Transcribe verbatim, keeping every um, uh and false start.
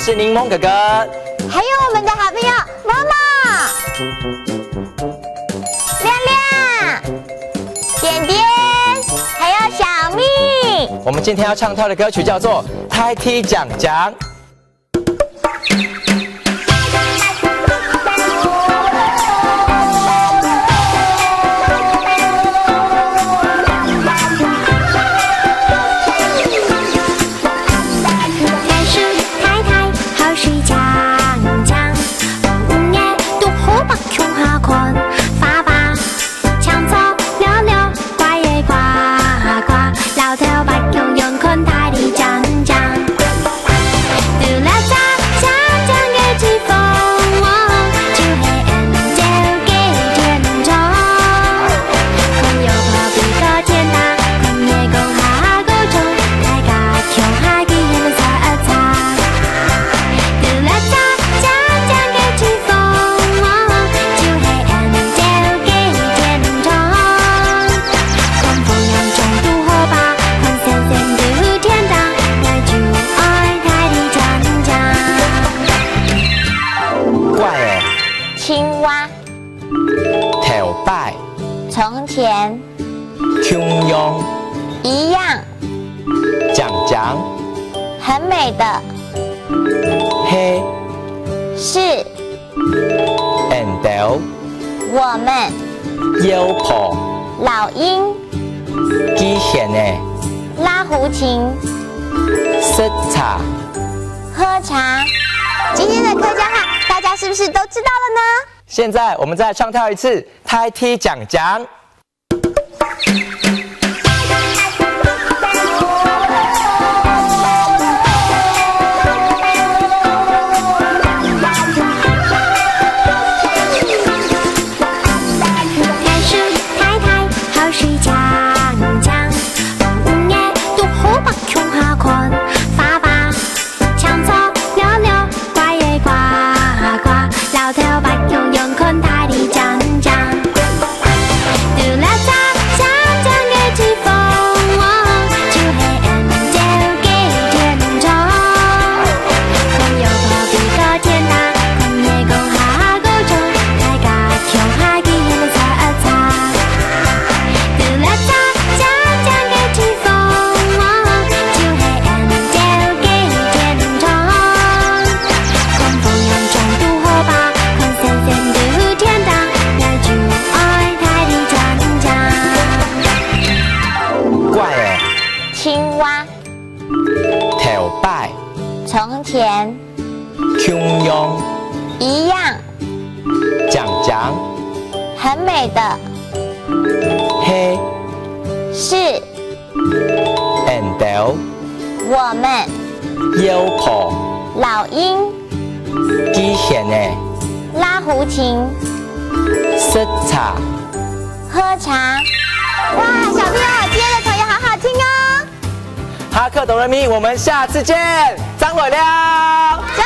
是檸檬哥哥。还有我们的好朋友妈妈、亮亮、点点，还有小蜜。我们今天要唱跳的歌曲叫做《大地靚靚》。 大樹大大，好水靚靚，黃烏眼，都好白共下看，花花青草綠綠，乖个呱呱，老頭白共樣看大地靚靚。除了這靚靚个地方，就係恩州个天堂。看有跑比較天大，看夜光下高中，大家共下去現在。 怪个，青蛙。頭擺。從前。共樣。一樣。靚靚。很美的。係。是。 恩兜。我們。鷂婆。老鷹。既賢个。拉胡琴。食茶。喝茶。今天的客家話，大家是不是都知道了呢？现在我们再唱跳一次《大地靚靚》。怪个。青蛙。頭擺。從前。共樣。一樣。靚靚。很美的。係。是。恩兜。我們。鷂婆。老鷹。 既賢个。拉胡琴。食茶。喝茶。哇，小朋友，今天的童謠好好听哦。哈客哆來咪，我们下次见，張偉亮。張